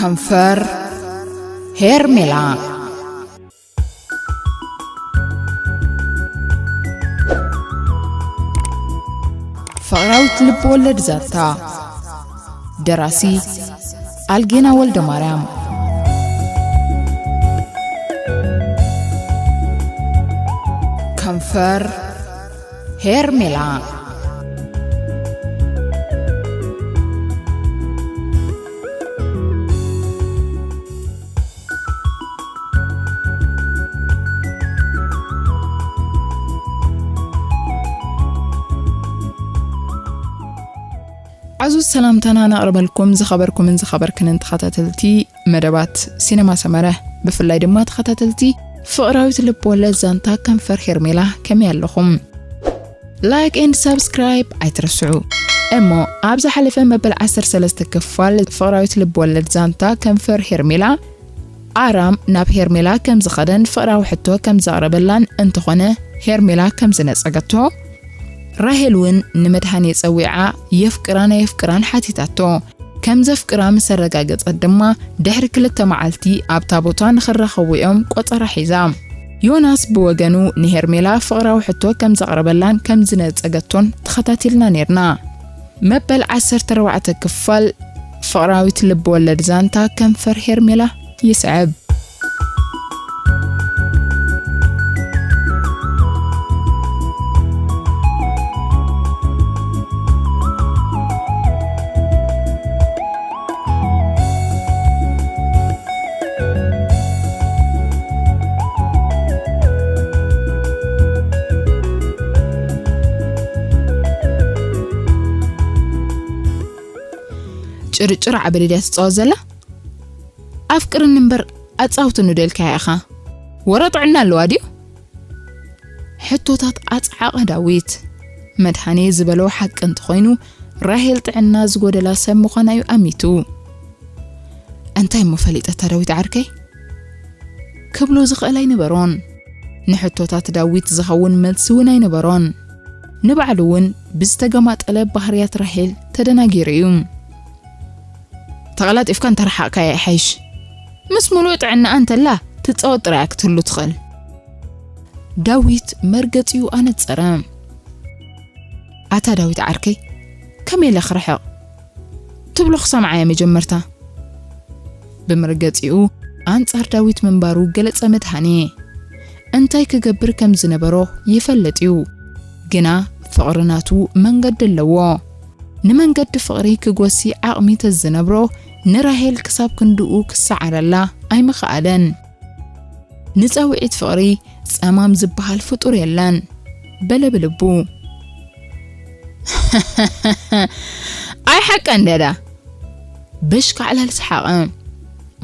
ከንፈር ሄርሜላ። ፍቕራዊት ልብ ወለድ ዛንታ። ደራሲ ኣልጌና ወልደ ማርያም። ከንፈር ሄርሜላ። ዓዙዝ ሰላምታና ነቕርበልኩም ዝኸበርኩምን ዝኸበርክንን ተኸታተልቲ መደባት ሲነማ ሰመረ፣ ብፍላይ ድማ ተኸታተልቲ ፍቕራዊት ልብ ወለድ ዛንታ ከንፈር ሄርሜላ። ከመይ ኣለኹም? ላይክ ኤንድ ሳብስክራይብ ኣይትረስዑ። እሞ ኣብ ዝሓለፈ መበል ዓሰርተ ሰለስተ ክፋል ፍቕራዊት ልብ ወለድ ዛንታ ከንፈር ሄርሜላ፣ ኣራም ናብ ሄርሜላ ከም ዝኸደን ፍቕራዊ ሕቶ ከም ዘቕረበላን፣ እንተኾነ ሄርሜላ ከም ዝነጸገቶ፣ ራሄል እውን ንመድሃኔ ጸዊዓ የፍቅራን ኣየፍቅራን ሓቲታቶ። ከም ዘፍቅራ ምስ ኣረጋገጸት ድማ፣ ድሕሪ ክልተ መዓልቲ ኣብታ ቦታ ንኽራኸቡ እዮም ቆጸራ ሒዛ። ዮናስ ብወገኑ ንሄርሜላ ፍቕራዊ ሕቶ ከም ዘቕረበላን ከም ዝነጸገቶን ተኸታቲልና ኔርና። መበል ዓሰርተ ኣርባዕተ ክፋል ፍቕራዊት ልብ ወለድ ዛንታ ከንፈር ሄርሜላ ይስዕብ። ጭርጭር ዓበደ ድያ ትጻወት ዘላ? ኣፍቅርኒ እምበር ኣጻውትኒ ዶ ኢልካያ ኢኻ? ወረ ጥዕና ኣለዋ ድዩ? ሕቶታት ኣጽዓቐ ዳዊት። መድሃኔ ዝበሎ ሓቂ እንተኾይኑ፣ ራሄል ጥዕና ዝጎደላ ሰብ ምዃና እዩ ኣሚቱ። እንታይ እሞ ፈሊጠታ ዳዊት ዓርከይ? ክብሎ ዝኽእል ኣይነበሮን። ንሕቶታት ዳዊት ዝኸውን መልሲ እውን ኣይነበሮን። ንባዕሉ እውን ብዝተገማጠለ ባህርያት ራሄል ተደናጊሩ እዩ። ተቐላጢፍካ እንተረሓቕካያ ይሓይሽ። ምስ ሙሉእ ጥዕናኣ እንተላ ትጻወት ጥራያ ክትህሉ ትኽእል። ዳዊት መርገጺኡ ኣነጸረ። ኣታ ዳዊት ዓርከይ፣ ከመይ ኢለ ክርሕቕ? ትብሎ ክሰምዓየ መጀመርታ። ብመርገጺኡ ኣንጻር ዳዊት ምንባሩ ገለጸ መድሃኔ። እንታይ ክገብር ከም ዝነበሮ ይፈልጥ እዩ። ግና ፍቕሪ ናቱ መንገዲ ኣለዎ። ንመንገዲ ፍቕሪ ክጎሲ ዓቕሚ ተዝነብሮ፣ ንራሄል ክሳብ ክንድኡ ክሰዓረላ ኣይምኸኣለን። ንጻውዒት ፍቕሪ ጸማም ዝበሃል ፍጡር የለን፣ በለ ብልቡ። ኣይ ሓቀ እንደዳ። በሽካዕላል ሰሓቐ።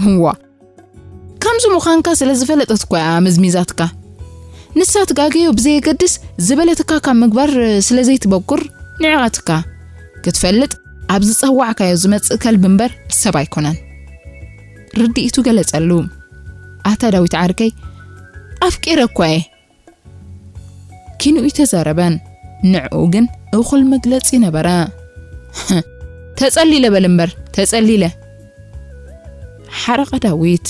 እዋ፣ ከምዚ ምዃንካ ስለ ዝፈለጠት እኳ እያ መዝሚዛትካ። ንሳ ትጋገዮ ብዘየገድስ፣ ዝበለትካ ካብ ምግባር ስለ ዘይትበኩር ንዒቓትካ። ክትፈልጥ፣ ኣብ ዝጸዋዕካዮ ዝመጽእ ከልቢ እምበር ሰብ ኣይኮነን። ርድኢቱ ገለጸሉ። ኣታ ዳዊት ዓርከይ፣ ኣፍቂረ እኳ እየ። ኪንኡ ኣይተዛረበን። ንዕኡ ግን እኹል መግለጺ ነበረ። ተጸሊለ በል እምበር፣ ተጸሊለ። ሓረቐ ዳዊት።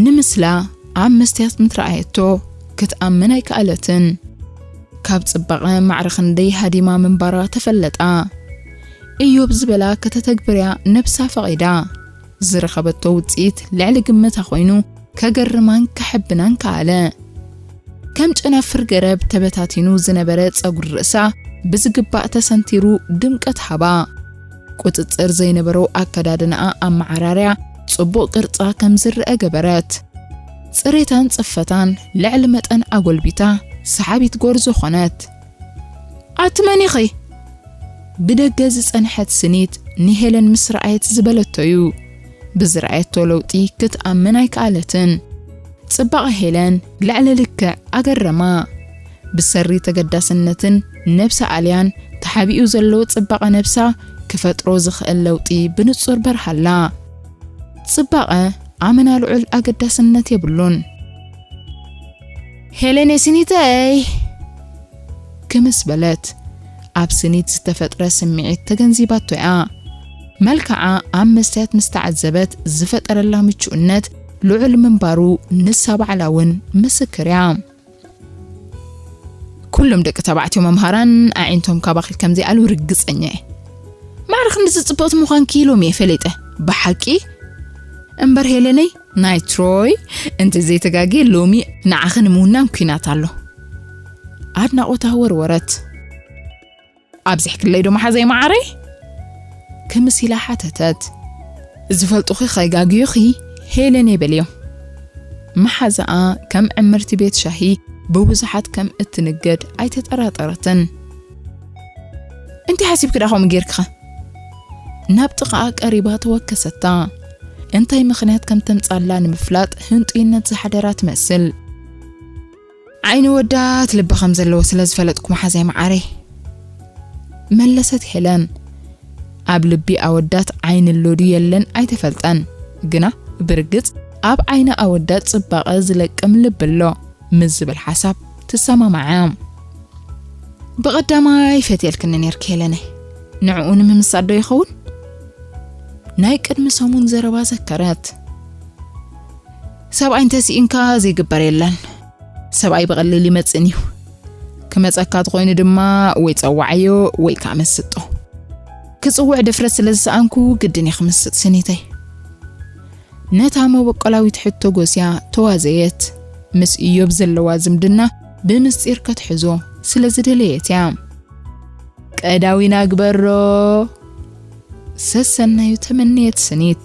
ንምስላ ኣብ መስትያት ምትረኣየቶ ክትኣምን ኣይከኣለትን። ካብ ጽባቐ ማዕረ ክንደይ ሃዲማ ምንባራ ተፈለጣ። እዮብ ዝበላ ከተተግብርያ ነብሳ ፈቒዳ። ዝረኸበቶ ውጽኢት ልዕሊ ግምታ ኮይኑ ከገርማን ከሐብናን ከኣለ። ከም ጨናፍር ገረብ ተበታቲኑ ዝነበረ ጸጉሪ ርእሳ ብዝግባእ ተሰንቲሩ ድምቀት ሃባ። ቁጽጽር ዘይነበሮ ኣከዳድናኣ ኣመዓራርያ ጽቡቕ ቅርጻ ከም ዝረአ ገበረት። ጽሬታን ጽፈታን ልዕሊ መጠን ኣጎልቢታ ሰሓቢት ጎርዞ ኾነት። ኣቲ መን ኢኺ? ብደገ ዝጸንሐት ስኒት ንሄለን ምስ ረኣየት ዝበለቶ እዩ። ብዝረኣየቶ ለውጢ ክትኣምን ኣይከኣለትን። ጽባቐ ሄለን ልዕሊ ልክዕ ኣገረማ። ብሰሪ ተገዳስነትን ነብሰ ኣልያን ተሓቢኡ ዘሎ ጽባቐ ነብሳ ክፈጥሮ ዝኽእል ለውጢ ብንጹር በርሃላ። ጽባቐ ኣመና ልዑል ኣገዳስነት የብሉን። "ሄለኔ ስኒተይ!" ክምስ በለት፣ ኣብ ስኒት ዝተፈጥረ ስምዒት ተገንዚባቶ እያ። መልክዓ ኣብ መስትያት ምስ ተዓዘበት ዝፈጠረላ ምቹእነት ልዑል ምንባሩ ንሳ ባዕላ እውን ምስክር እያ። "ኩሎም ደቂ ተባዕትዮ መምሃራን ኣዒንቶም ካባኺ ከም ዘይኣልው ርግጸኛ እየ። ማዕረ ክንዲ ዝጽብቕቲ ምዃንኪ ሎሚ እየ ፈሊጠ። ብሓቂ? እምበር ሄለነይ፣ ናይ ትሮይ እንተዘይተጋግየ ሎሚ ንዓኺ ንምውናን ኲናት ኣሎ።" ኣድናቖታ ወርወረት። "ኣብዚሕክለይ ዶ መሓዘይ መዓረይ?" ክምስ ኢላ ሓተተት። "ዝፈልጡኺ ከይጋግዩኺ ሄለነይ በልዮም።" መሓዛኣ ከም ዕምርቲ ቤት ሻሂ ብብዙሓት ከም እትንገድ ኣይተጠራጠረትን። "እንታይ ሓሲብኪ ደኣ ከምኡ ጌርኪኸ?" ናብ ጥቓኣ ቀሪባ ተወከሰታ። እንታይ ምኽንያት ከም ተምጻላ ንምፍላጥ ህንጡይነት ዝሓደራ ትመስል። "ዓይኒ ወዳት ልቢ ከም ዘለዎ ስለ ዝፈለጥኩ መሓዛይ መዓረይ።" መለሰት ሄለን። ኣብ ልቢ ኣወዳት ዓይኒ ኣሎ ድዩ የለን ኣይተፈልጠን። ግና ብርግጽ ኣብ ዓይኒ ኣወዳት ጽባቐ ዝለቅም ልቢ ኣሎ ምስ ዝብል ሓሳብ ትሰማማዓ። "ብቐዳማይ ፈትየልክኒ ነይርኪ ሄለነይ። ንዕኡ ንምምሳል ዶ ይኸውን?" ናይ ቅድሚ ሰሙን ዘረባ ዘከረት። "ሰብኣይ እንተስኢንካ ዘይግበር የለን። ሰብኣይ ብቐሊል ይመጽእን እዩ። ክመጸካ ተኾይኑ ድማ ወይ ጸዋዓዮ ወይ ከኣ መስጦ። ክጽውዕ ድፍረት ስለ ዝሰኣንኩ ግድን እየ ክምስጥ ስኒተይ።" ነታ መበቆላዊት ሕቶ ጎስያ ተዋዘየት። ምስ ኢዮብ ዘለዋ ዝምድና ብምስጢር ከትሕዞ ስለ ዝደለየት እያ። "ቀዳዊና ግበሮ!" ሰሰናዩ ተመነየት ስኒት።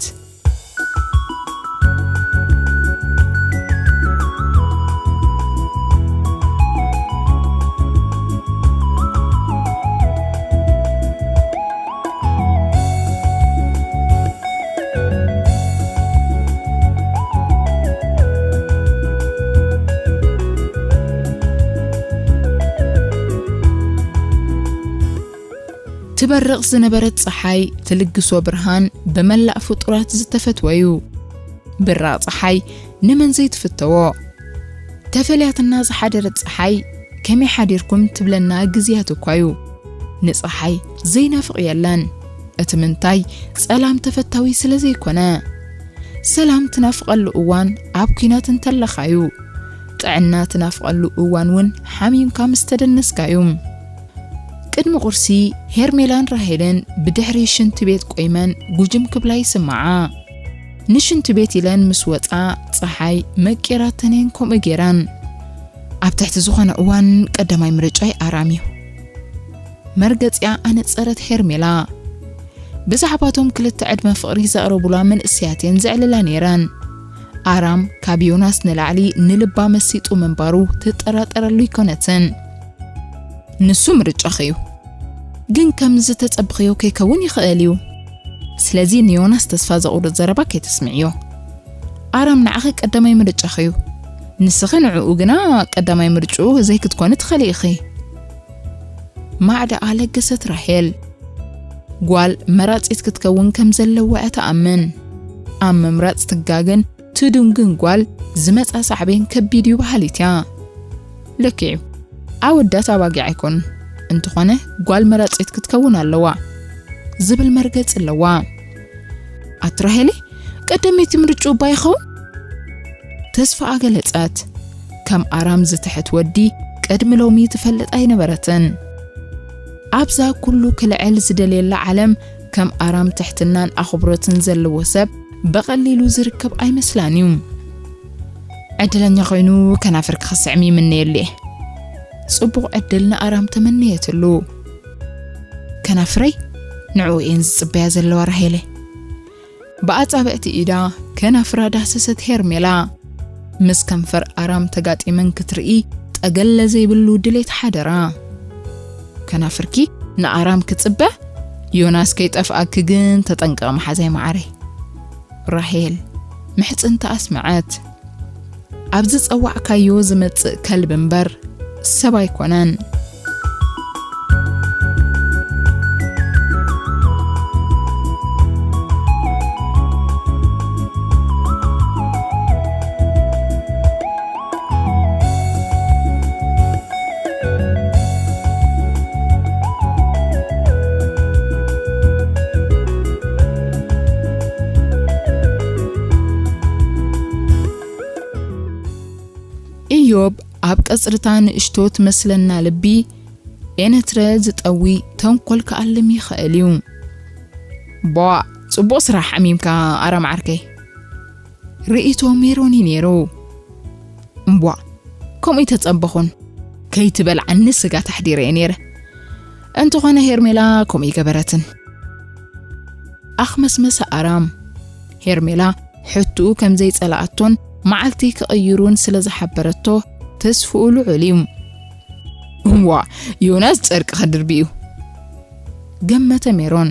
ትበርቕ ዝነበረት ጸሓይ ትልግሶ ብርሃን ብመላእ ፍጡራት ዝተፈትወ እዩ። ብራቕ ጸሓይ ንመን ዘይትፍተዎ? ተፈልያትና ዝሓደረት ጸሓይ ከመይ ሓዲርኩም ትብለና ግዝያት እኳ እዩ። ንጸሓይ ዘይናፍቕ የለን። እቲ ምንታይ ጸላም ተፈታዊ ስለ ዘይኮነ። ሰላም ትናፍቐሉ እዋን ኣብ ኲናት እንተለኻዩ። ጥዕና ትናፍቐሉ እዋን እውን ሓሚምካ ምስ ተደነስካዩ። ቅድሚ ቁርሲ ሄርሜላን ራሄልን ብድሕሪ ሽንቲ ቤት ቆይመን ጉጅም ክብላ ይስምዓ። ንሽንቲ ቤት ኢለን ምስ ወጻ ጸሓይ መቂራተንን ከምኡ ጌራን። ኣብ ትሕቲ ዝኾነ እዋን ቀዳማይ ምርጫይ ኣራም እዩ። መርገጺኣ ኣነጸረት ሄርሜላ። ብዛዕባቶም ክልተ ዕድመ ፍቕሪ ዘቕረቡላ መንእሰያት እየን ዘዕልላ ነይረን። ኣራም ካብ ዮናስ ንላዕሊ ንልባ መሲጡ ምንባሩ ትጠራጠረሉ ኣይኮነትን። ንሱ ምርጫኺ እዩ። ግን ከም ዝተጸብኽዮ ከይከውን ይኽእል እዩ። ስለዚ ንዮናስ ተስፋ ዘቑርጽ ዘረባ ከይተስምዕዮ። ኣራም ንዓኺ ቀዳማይ ምርጫኺ እዩ። ንስኺ ንዕኡ ግና ቀዳማይ ምርጭኡ ዘይክትኮኒ ትኽእሊ ኢኺ። ማዕዳ ኣለገሰት ራሄል። ጓል መራጺት ክትከውን ከም ዘለዋ እያ ትኣምን። ኣብ ምምራጽ ትጋገን ትድንግን ጓል ዝመጻ ሳዕቤን ከቢድ እዩ በሃሊት እያ። ልክዕ እዩ። ኣወዳት ኣባጊዕ ኣይኮኑን። እንተኾነ ጓል መራጺት ክትከውን ኣለዋ ዝብል መርገጺ ኣለዋ። ኣቲ ራሄለይ፣ ቀዳመይቲ ምርጭኡ እባ ይኸውን? ተስፋ ኣገለጸት። ከም ኣራም ዝትሕት ወዲ ቅድሚ ሎሚ ትፈልጥ ኣይነበረትን። ኣብዛ ኩሉ ክልዕል ዝደልየላ ዓለም ከም ኣራም ትሕትናን ኣኽብሮትን ዘለዎ ሰብ ብቐሊሉ ዝርከብ ኣይመስላን እዩ። ዕድለኛ ኮይኑ ከናፍር ክኽስዕም ይምነየሉ እየ። ጽቡቕ ዕድል ንኣራም ተመነየትሉ። ከናፍረይ ንዕኡ እየን ዝጽበያ ዘለዋ ራሄለ። ብኣጻብዕቲ ኢዳ ከናፍራ ዳህሰሰት ሄርሜላ። ምስ ከንፈር ኣራም ተጋጢመን ክትርኢ ጠገለ ዘይብሉ ድሌት ሓደራ። ከናፍርኪ ንኣራም ክጽበ፣ ዮናስ ከይጠፍኣኪ ግን ተጠንቀቒ መሓዛይ መዓረይ። ራሄል ምሕጽንታ ኣስመዐት። ኣብ ዝጸዋዕካዮ ዝመጽእ ከልቢ እምበር ሰብ ኣይኮነን። ኢዮብ ኣብ ቀጽርታ ንእሽቶ ትመስለና ልቢ ኤነትረ ዝጠዊ ተንኮል ክኣልም ይኽእል እዩ። ቧዕ፣ ጽቡቕ ስራሕ ዓሚምካ ኣራም ዓርከይ። ርእይቶ ሜሮን እዩ ነይሩ። እምቧ፣ ከምኡ ይተጸበኹን። ከይትበልዓኒ ስጋ ታሕዲረ እየ ነይረ። እንተኾነ ሄርሜላ ከምኡ ይገበረትን። ኣኽመስመሰ ኣራም። ሄርሜላ ሕቱኡ ከም ዘይጸላኣቶን መዓልቲ ክቕይሩን ስለ ዝሓበረቶ ተስፍኡ ልዑል እዩ። እዋ፣ ዮናስ ጨርቂ ከድርቢ እዩ። ገመተ ሜሮን።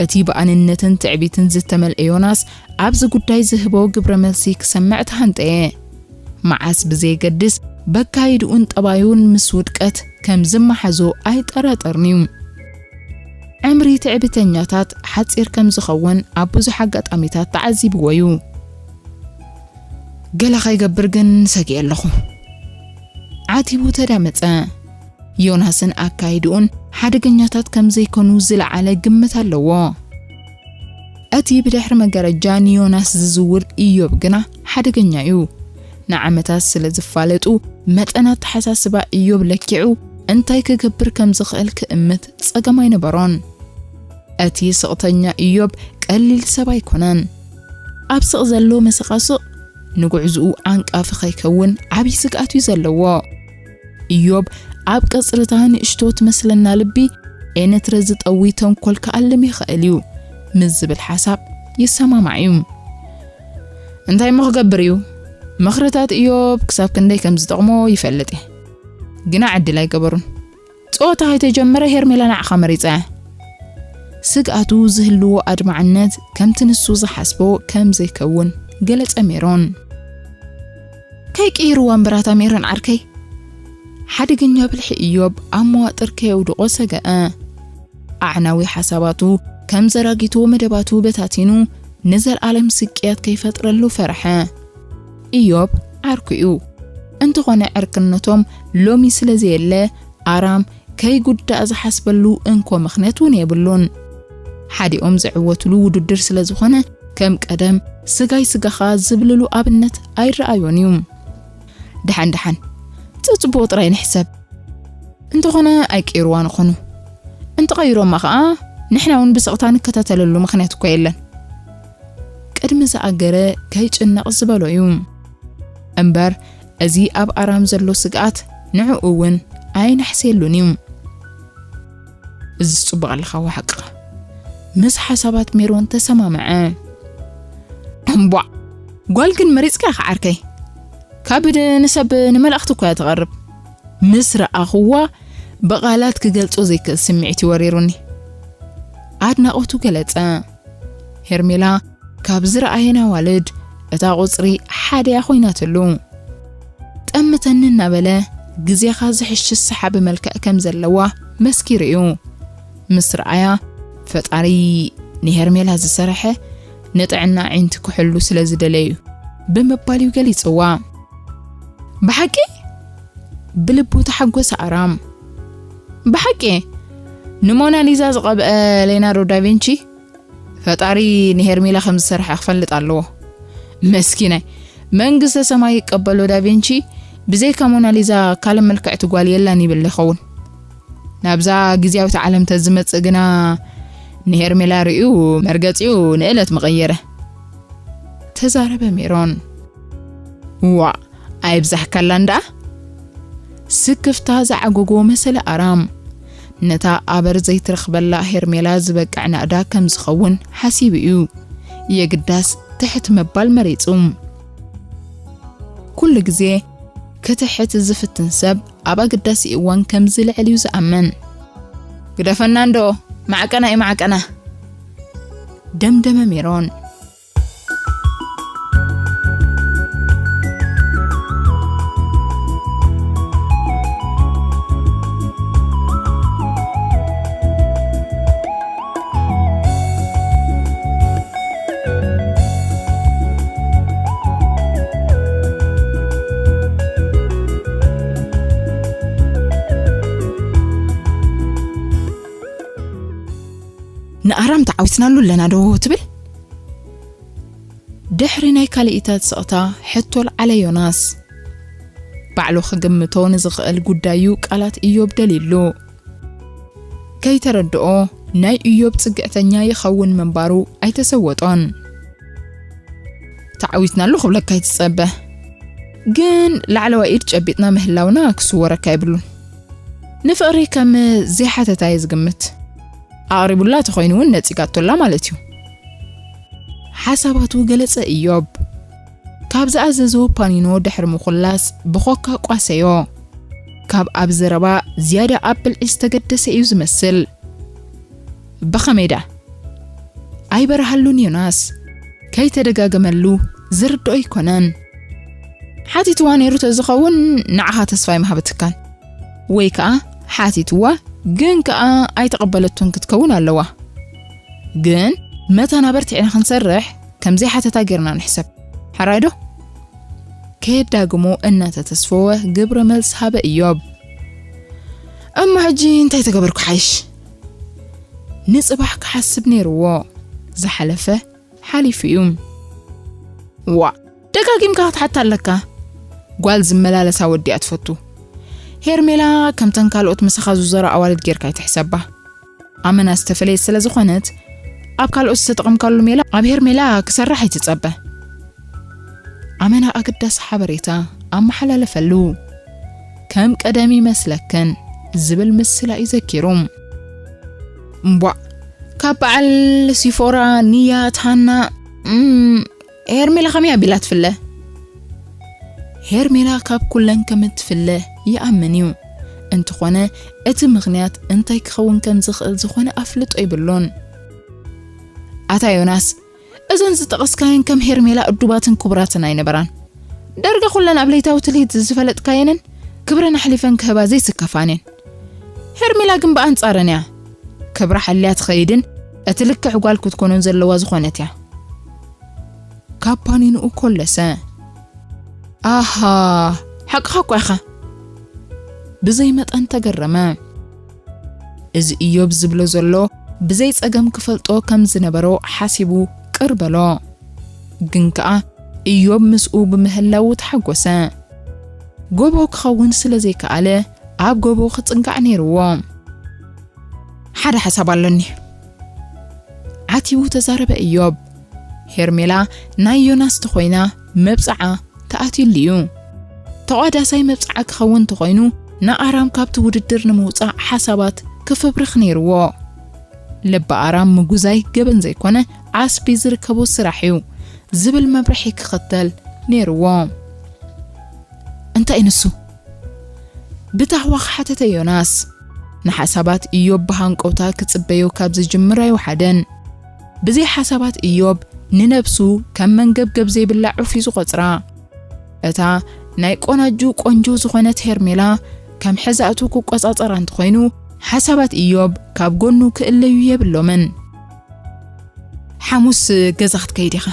እቲ ብኣንነትን ትዕቢትን ዝተመልአ ዮናስ ኣብዚ ጉዳይ ዝህቦ ግብረ መልሲ ክሰምዕ ተሃንጠየ። መዓስ ብዘየገድስ በካይድኡን ጠባዩን ምስ ውድቀት ከም ዝመሓዞ ኣይጠራጠርን'ዩ። ዕምሪ ትዕቢተኛታት ሓጺር ከም ዝኸውን ኣብ ብዙሕ ኣጋጣሚታት ተዓዚብዎ እዩ። ገለ ከይገብር ግን ሰጊኤ ኣለኹ። ዓቲቡ ተዳመጸ። ዮናስን ኣካይድኡን ሓደገኛታት ከም ዘይኮኑ ዝለዓለ ግምት ኣለዎ። እቲ ብድሕሪ መጋረጃ ንዮናስ ዝዝውር ኢዮብ ግና ሓደገኛ እዩ። ንዓመታት ስለ ዝፋለጡ፣ መጠን ኣተሓሳስባ ኢዮብ ለኪዑ እንታይ ክገብር ከም ዝኽእል ክእምት ጸገም ኣይነበሮን። እቲ ስቕተኛ ኢዮብ ቀሊል ሰብ ኣይኮነን። ኣብ ስቕ ዘሎ መሰቓስቕ ንጉዕዝኡ ዓንቃፊ ከይከውን ዓብዪ ስግኣት እዩ ዘለዎ። ኢዮብ ኣብ ቀጽርታ ንእሽቶ ትመስለና ልቢ ኤነትረ ዝጠዊ ተንኮል ክኣልም ይኽእል እዩ ምስ ዝብል ሓሳብ ይሰማማዕ እዩ። እንታይ እሞ ክገብር እዩ? ምኽርታት ኢዮብ ክሳብ ክንደይ ከም ዝጠቕሞ ይፈልጥ እየ። ግና ዕድል ኣይገበሩን። ጸወታ ከይተጀመረ ሄርሜላ ንዓኻ መሪጸ። ስግኣቱ ዝህልዎ ኣድማዕነት ከምቲ ንሱ ዝሓስቦ ከም ዘይከውን ገለጸ ሜሮን። ከይቅይርዋ እምበራታ ሜሮን ዓርከይ። ሓደገኛ ብልሒ ኢዮብ ኣብ መዋጥር ከየውድቖ ሰገአ። ኣዕናዊ ሓሳባቱ ከም ዘራጊቶ መደባቱ በታቲኑ ንዘለኣለም ስቅያት ከይፈጥረሉ ፈርሐ። ኢዮብ ዓርኩ እዩ። እንተኾነ ዕርክነቶም ሎሚ ስለ ዘየለ ኣራም ከይጉዳእ ዝሓስበሉ እንኮ ምኽንያት እውን የብሉን። ሓዲኦም ዝዕወትሉ ውድድር ስለ ዝኾነ ከም ቀደም ስጋይ ስጋኻ ዝብልሉ ኣብነት ኣይረኣዮን እዩ። ደሓን ደሓን፣ ጽጽቡቕ ጥራይ ንሕሰብ። እንተኾነ ኣይቀይርዋን ኾኑ። እንተቐይሮማ ኸኣ ንሕና እውን ብስቕታ ንከታተለሉ ምኽንያት እኮ የለን። ቅድሚ ዝኣገረ ከይጭነቕ ዝበሎ እዩ። እምበር እዚ ኣብ ኣራም ዘሎ ስግኣት ንዕኡ እውን ኣይነሕስየሉን እዩ። እዚ ጽቡቕ ኣለኻ፣ ሓቅኻ። ምስ ሓሳባት ሜሮን ተሰማምዐ። እምቧዕ፣ ጓል ግን መሪጽካ ኢኻ ዓርከይ። ካብ ንሰብ ንመልእኽቲ እኮ እያ ትቐርብ። ምስ ረኣኽዋ ብቓላት ክገልጾ ዘይክእል ስምዒት እዩ ወሪሩኒ። ኣድናቖቱ ገለጸ። ሄርሜላ ካብ ዝረኣየን ኣዋልድ እታ ቁጽሪ ሓደ እያ ኮይናትሉ። ጠምተኒ እናበለ ግዜኻ ዝሕሽሽ ሰሓቢ መልክዕ ከም ዘለዋ መስኪሩ እዩ። ምስ ረኣያ ፈጣሪ ንሄርሜላ ዝሰረሐ ንጥዕና ኣዒንቲ ክሕሉ ስለ ዝደለዩ ብምባል እዩ ገሊጽዋ። ብሓቂ? ብልቡ ተሓጎሰ ኣራም። ብሓቂ? ንሞናሊዛ ዝቐብአ ሌናርዶ ዳቪንቺ ፈጣሪ ንሄርሜላ ከም ዝሰርሐ ክፈልጥ ኣለዎ። መስኪናይ፣ መንግስተ ሰማይ ይቀበሎ። ዳቪንቺ ብዘይካ ሞናሊዛ ካልእ ምልክዕቲ ጓል የላን ይብል ይኸውን። ናብዛ ግዝያዊት ዓለም ተዝመጽእ ግና ንሄርሜላ ርእዩ መርገጺኡ ንእለት ምቐየረ። ተዛረበ ሜሮን። ዋእ፣ ኣይብዛሕካላን ደኣ። ስክፍታ ዝዓጎጎ መሰለ ኣራም። ነታ ኣበር ዘይትረኽበላ ሄርሜላ ዝበቅዕ ናእዳ ከም ዝኸውን ሓሲቡ እዩ። የግዳስ ትሕት ምባል መሪጹ። ኩሉ ግዜ ክትሕት ዝፍትን ሰብ ኣብ ኣገዳሲ እዋን ከም ዝልዕል እዩ ዝኣምን። ግደፈና እንዶ፣ ማዕቀና እዩ ማዕቀና። ደምደመ ሜሮን። ንኣራም ተዓዊትናሉ ኣለና ዶ ትብል? ድሕሪ ናይ ካልኢታት ስቕታ ሕቶ ልዓለ ዮናስ። ባዕሉ ክግምቶ ንዝኽእል ጉዳዩ ቃላት እዮብ ደልዩሉ። ከይተረድኦ ናይ እዮብ ጽግዕተኛ ይኸውን ምንባሩ ኣይተሰወጦን። ተዓዊትናሉ ክብለካ ኣይትጸበ። ግን ላዕለዋይ ኢድ ጨቢጥና ምህላውና ክስወረካ የብሉን። ንፍቕሪ ከም ዘይሓተታ እየ ዝግምት። ኣቕሪቡላ ተኾይኑ እውን ነጺጋቶላ ማለት እዩ። ሓሳባቱ ገለጸ እዮብ። ካብ ዝኣዘዞ ፓኒኖ ድሕሪ ምኹላስ ብኾካ ቋሰዮ። ካብ ኣብ ዘረባ ዝያዳ ኣብ ብልዒ ዝተገደሰ እዩ ዝመስል። ብኸመይ ደኣ? ኣይበርሃሉን ዮናስ። ከይተደጋገመሉ ዝርድኦ ኣይኮነን። ሓቲትዋ ነይሩ ተዝኸውን ንዓኻ ተስፋ ኣይምሃበትካን። ወይ ከኣ ሓቲትዋ ግን ከኣ ኣይተቐበለቱን ክትከውን ኣለዋ። ግን መታን ኣበርቲዕና ክንሰርሕ ከምዘይ ሓተታ ጌርና ንሕሰብ። ሕራይ ዶ? ከየዳግሞ እናተተስፈወ ግብረ መልሲ ሃበ እዮብ። እሞ ሕጂ እንታይ ተገበርኩ ሓይሽ? ንጽባሕ ክሓስብ ነይርዎ። ዝሓለፈ ሓሊፉ እዩ። ዋእ፣ ደጋጊምካ ክትሓታ ኣለካ። ጓል ዝመላለሳ ወዲ እያ ትፈቱ። ሄርሜላ ከምተን ካልኦት ምሳኻ ዝዞራ ኣዋልድ ጌርካ ኣይትሕሰባ። ኣመና ዝተፈለየት ስለ ዝኾነት፣ ኣብ ካልኦት ዝተጠቐምካሉ ሜላ ኣብ ሄርሜላ ክሰርሕ ኣይትጸበ። ኣመና ኣገዳሲ ሓበሬታ ኣመሓላለፈሉ። ከም ቀደም ይመስለክን ዝብል ምስላ እዩ ዘኪሩ። እምቧእ፣ ካብ በዓል ሲፎራ፣ ንያት፣ ሃና፣ እም፣ ሄርሜላ ከመይ ኣቢላ ትፍለ? ሄርሜላ ካብ ኩለን ከም እትፍለ ይኣምን እዩ። እንተኾነ፣ እቲ ምኽንያት እንታይ ክኸውን ከም ዝኽእል ዝኾነ ኣፍልጦ የብሉን። ኣታ ዮናስ፣ እዘን ዝጠቐስካየን ከም ሄርሜላ እዱባትን ክቡራትን ኣይነበራን። ደርገ ኩለን ኣብ ለይታዊ ትልሂት ዝፈለጥካየንን ክብረን ኣሕሊፈን ክህባ ዘይስከፋን እየን። ሄርሜላ ግን ብኣንጻረን እያ። ክብራ ሓልያ ትኸይድን እቲ ልክዕ ጓል ክትኮኖን ዘለዋ ዝኾነት እያ። ካብ ፓኒንኡ ኮለሰ። ኣሃ፣ ሓቅኻ እኳ ኢኻ። ብዘይ መጠን ተገረመ። እዚ እዮብ ዝብሎ ዘሎ ብዘይ ጸገም ክፈልጦ ከም ዝነበሮ ሓሲቡ ቅር በሎ። ግን ከኣ እዮብ ምስኡ ብምህላዉ ተሓጎሰ። ጎቦ ክኸውን ስለ ዘይከኣለ ኣብ ጎቦ ክጽንጋዕ ነይርዎ። ሓደ ሓሳብ ኣሎኒ። ዓቲቡ ተዛረበ እዮብ። ሄርሜላ ናይ ዮናስ ተኾይና መብጽዓ ተኣትዩሉ እዩ። ተቋዳሳይ መብጽዓ ክኸውን ተኾይኑ ንኣራም ካብቲ ውድድር ንምውጻእ ሓሳባት ክፍብርኽ ነይርዎ። ልቢ ኣራም ምጉዛይ ገበን ዘይኮነ ዓስቢ ዝርከቦ ስራሕ እዩ ዝብል መምርሒ ክኽተል ነይርዎ። እንታይ ንሱ? ብታህዋኽ ሓተተ ዮናስ። ንሓሳባት እዮብ ብሃንቀውታ ክጽበዮ ካብ ዝጅምር ኣይወሓደን። ብዘይ ሓሳባት እዮብ ንነብሱ ከም መንገብገብ ዘይብላ ዑፍ እዩ ዝቖጽራ። እታ ናይ ቆናጁ ቆንጆ ዝኾነት ሄርሜላ ከም ሕዛእቱ ክቆጻጸራ እንተኾይኑ፣ ሓሳባት እዮብ ካብ ጎኑ ክእለዩ የብሎምን። ሓሙስ ገዛ ክትከይድ ኢኻ።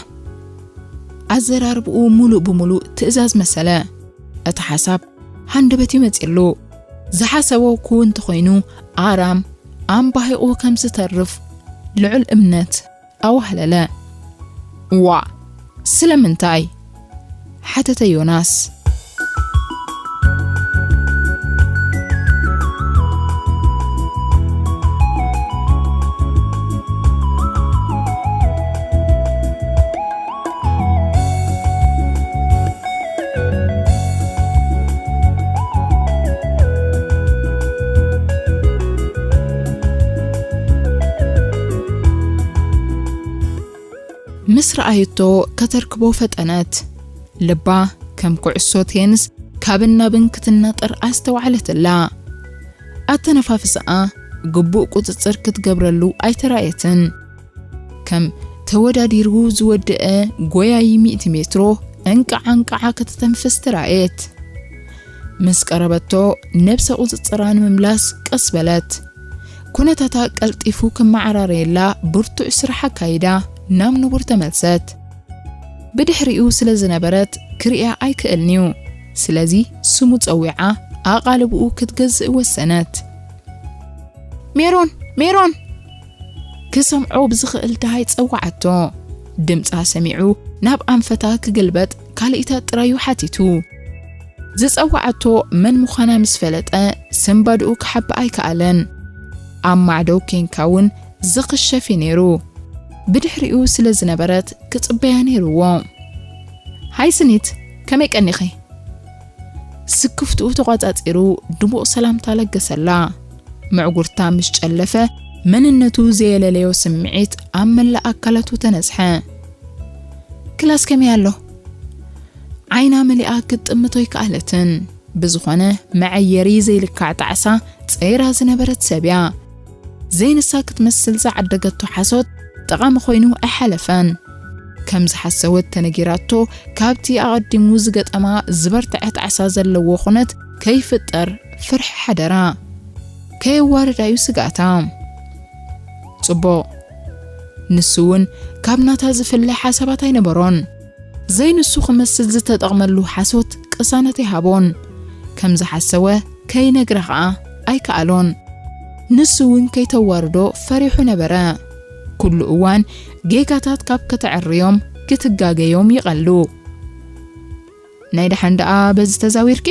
ኣዘራርብኡ ሙሉእ ብሙሉእ ትእዛዝ መሰለ። እቲ ሓሳብ ሃንደበት እዩ መጺሉ። ዝሓሰቦ ክውን እንተኾይኑ ኣራም ኣምባሂቑ ከም ዝተርፍ ልዑል እምነት ኣዋህለለ። ዋእ፣ ስለምንታይ? ሓተተ ዮናስ። ምስ ረኣየቶ ከተርክቦ ፈጠነት። ልባ ከም ኩዕሶ ቴንስ ካብን ናብን ክትናጠር ኣስተውዓለትላ። ኣተነፋፍሳኣ ግቡእ ቁጽጽር ክትገብረሉ ኣይተራእየትን። ከም ተወዳዲሩ ዝወደአ ጎያዪ ሚእቲ ሜትሮ እንቃዓ እንቃዓ ከተተንፍስ ተራእየት። ምስ ቀረበቶ ነብሰ ቁጽጽራ ንምምላስ ቀስ በለት። ኩነታታ ቀልጢፉ ክመዓራረየላ ብርቱዕ ስራሕ ኣካይዳ ናብ ንቡር ተመልሰት። ብድሕሪኡ ስለ ዝነበረት ክርእያ ኣይክእልን'ዩ። ስለዚ ስሙ ጸዊዓ ኣቓልብኡ ክትገዝእ ወሰነት። "ሜሮን! ሜሮን!" ክሰምዖ ብዝኽእል ደሃይ ጸዋዓቶ። ድምጻ ሰሚዑ ናብ ኣንፈታ ክግልበጥ ካልኢታ ጥራዩ ሓቲቱ። ዝጸዋዓቶ መን ምዃና ምስ ፈለጠ፣ ስንባድኡ ክሓብእ ኣይከኣለን። ኣብ ማዕዶ ኬንካ እውን ዝኽሸፍ እዩ ነይሩ። ብድሕሪኡ ስለ ዝነበረት ክጽበያ ነይርዎ። "ሃይ ስኒት፣ ከመይ ቀኒኺ?" ስክፍትኡ ተቋጻጺሩ ድሙቕ ሰላምታ ለገሰላ። ምዕጉርታ ምስ ጨለፈ፣ መንነቱ ዘየለለዮ ስምዒት ኣብ መላእ ኣካላቱ ተነጽሐ። "ክላስ ከመይ ኣሎ?" ዓይና መሊኣ ክትጥምቶ ኣይከኣለትን። ብዝኾነ መዐየሪ ዘይልካዕ ጣዕሳ ጸይራ ዝነበረት ሰብ እያ። ዘይንሳ ክትመስል ዝዓደገቶ ሓሶት ጠቓሚ ኮይኑ ኣይሓለፈን። ከም ዝሓሰወት ተነጊራቶ፣ ካብቲ ኣቐዲሙ ዝገጠማ ዝበርትዐ ጣዕሳ ዘለዎ ኹነት ከይፍጠር ፍርሒ ሓደራ። ከየዋርዳ እዩ ስግኣታ። ጽቡቕ። ንሱ እውን ካብ ናታ ዝፍለ ሓሳባት ኣይነበሮን። ዘይንሱ ክመስል ዝተጠቕመሉ ሓሶት ቅሳነት ይሃቦን። ከም ዝሓሰወ ከይነግራ ኸኣ ኣይከኣሎን። ንሱ እውን ከይተዋርዶ ፈሪሑ ነበረ። ኩሉ እዋን ጌጋታት ካብ ከተዕርዮም ክትጋገዮም ይቐሉ። "ናይ ደሓን ደኣ በዚ ተዛዊርኪ?"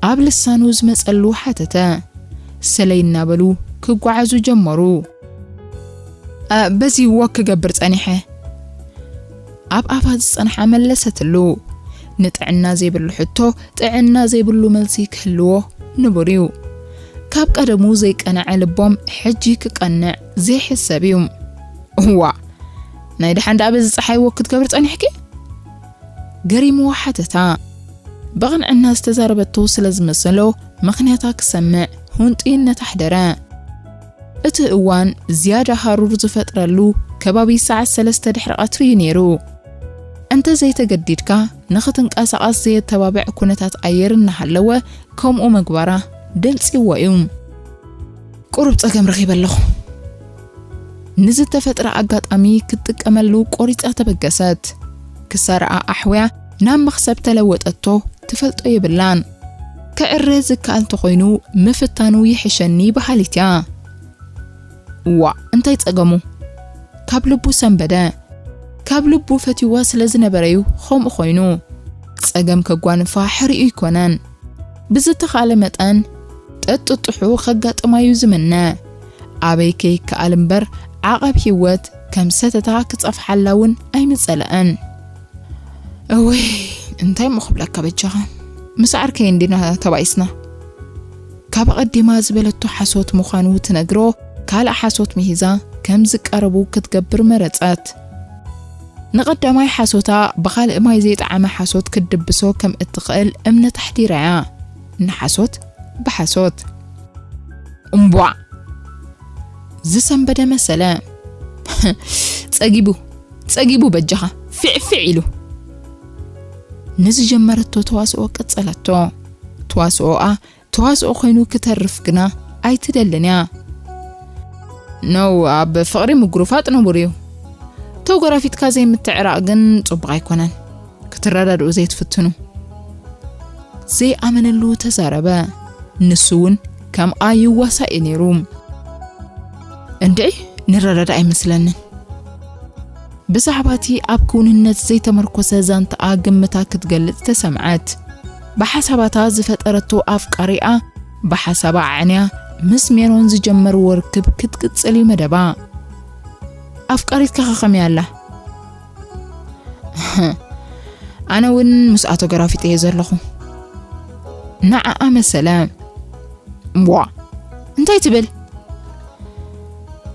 ኣብ ልሳኑ ዝመጸሉ ሓተተ። ሰለይ እናበሉ ክጓዓዙ ጀመሩ። "እ፣ በዚ ወክ ክገብር ጸኒሐ?" ኣብ ኣፋ ዝጸንሓ መለሰትሉ። ንጥዕና ዘይብሉ ሕቶ ጥዕና ዘይብሉ መልሲ ክህልዎ ንቡር እዩ። ካብ ቀደሙ ዘይቀንዐ ልቦም ሕጂ ክቀንዕ ዘይሕሰብ እዩ። "እዋ፣ ናይ ደሓን ደኣ በዚ ጸሓይ ወክ ክትገብር ጸኒሕኪ?" ገሪምዎ ሓተታ። ብቕንዕና ዝተዛረበቶ ስለ ዝመሰሎ፣ ምኽንያታ ክሰምዕ ሁንጢነታ ኣሕደረ። እቲ እዋን ዝያዳ ሃሩር ዝፈጥረሉ ከባቢ ሰዓት ሰለስተ ድሕሪ ቀትሪ እዩ ነይሩ። እንተ ዘይተገዲድካ፣ ንኽትንቀሳቐስ ዘየተባብዕ ኩነታት ኣየር እናሃለወ፣ ከምኡ ምግባራ ደንጺዎ እዩ። "ቁሩብ ጸገም ረኺበ ኣለኹ።" ንዝተፈጥረ ኣጋጣሚ ክትጥቀመሉ ቆሪጻ ተበገሰት። ክሳራኣ ኣሕውያ ናብ መኽሰብ ተለወጠቶ ትፈልጦ የብላን። ክዕረ ዝከኣል እንተኾይኑ ምፍታኑ ይሕሸኒ በሃሊት እያ። "ዋእ፣ እንታይ ጸገሙ?" ካብ ልቡ ሰንበደ። ካብ ልቡ ፈትይዋ ስለ ዝነበረዩ ከምኡ ኮይኑ። ጸገም ከጓንፋ ሕሪኡ ኣይኮነን። ብዝተኻእለ መጠን ጠጥጥሑ ከጋጥማዩ ዝምነ። ኣበይ ከይከኣል እምበር ዓቐብ ህይወት ከም ሰተታ ክጸፍሓላ እውን ኣይምጸለአን። እወይ፣ እንታይ እሞ ክብለካ በጃኻ? ምስ ዓርከይ እንዲና ተባኢስና። ካብ ኣቐዲማ ዝበለቶ ሓሶት ምዃኑ ትነግሮ ካልእ ሓሶት ምሂዛ ከም ዝቀረቡ ክትገብር መረጸት። ንቐዳማይ ሓሶታ ብኻልእ ማይ ዘይጠዓመ ሓሶት ክትድብሶ ከም እትኽእል እምነት ኣሕዲራ እያ። ንሓሶት ብሓሶት። እምቧዕ! ዝሰንበደ መሰለ። ጸጊቡ፣ ጸጊቡ በጃኻ፣ ፊዕፊዕ ኢሉ። ንዝጀመረቶ ተዋስኦ ቀጸለቶ። ተዋስኦኣ ተዋስኦ ኮይኑ ክተርፍ ግና ኣይትደልን እያ። ነው፣ ኣብ ፍቕሪ ምጉርፋጥ ንቡር እዩ። ተው፣ ጎራፊጥካ ዘይምትዕራቕ ግን ጽቡቕ ኣይኮነን። ክትረዳድኡ ዘይትፍትኑ። ዘይኣመነሉ ተዛረበ። ንሱ እውን ከምኣ ይዋሳእ እዩ ነይሩ። እንድዒ፣ ንረዳዳእ ኣይመስለንን። ብዛዕባ እቲ ኣብ ክውንነት ዘይተመርኮሰ ዛንታኣ ግምታ ክትገልጽ ተሰምዐት። ብሓሳባታ ዝፈጠረቶ ኣፍቃሪኣ ብሓሳባ ኣዕንያ ምስ ሜሮን ዝጀመርዎ ርክብ ክትቅጽል እዩ መደባ። ኣፍቃሪትካ ከ ከመይ ኣላ? ኣነ እውን ምስ ኣቶ ገራፊጥ እየ ዘለኹ። ንዓኣ መሰለ። እምቧ፣ እንታይ ትብል?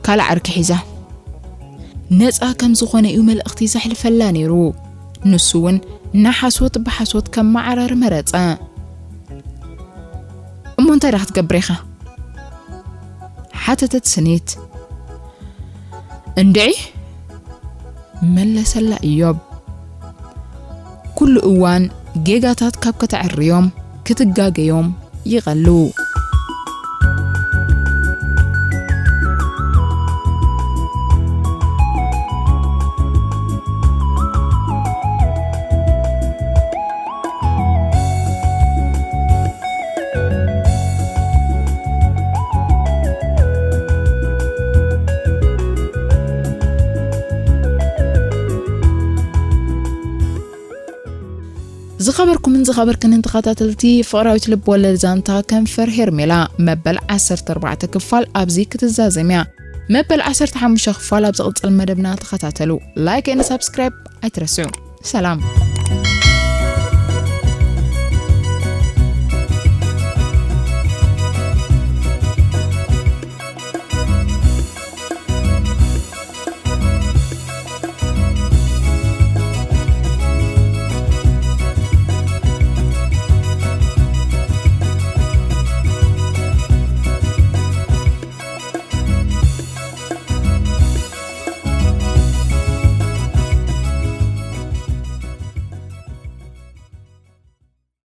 ካልእ ዓርኪ ሒዛ። ነጻ ከም ዝኾነ እዩ መልእኽቲ ዘሕልፈላ ነይሩ። ንሱ እውን ንሓሶት ብሓሶት ከመዓራሪ መረጸ። እሞ እንታይ ደኣ ክትገብር ኢኻ? ሓተተት ስኒት። እንድዒ፣ መለሰላ እዮብ። ኩሉ እዋን ጌጋታት ካብ ከተዕርዮም ክትጋገዮም ይቐሉ። ዝኸበርኩምን ዝኸበርክንን ተኸታተልቲ ፍቕራዊት ልብ ወለድ ዛንታ ከንፈር ሄርሜላ መበል ዓሰርተ ኣርባዕተ ክፋል ኣብዚ ክትዛዘም እያ። መበል ዓሰርተ ሓሙሽተ ክፋል ኣብ ዝቕጽል መደብና ተኸታተሉ። ላይክ and ሳብስክራይብ ኣይትረስዑ። ሰላም።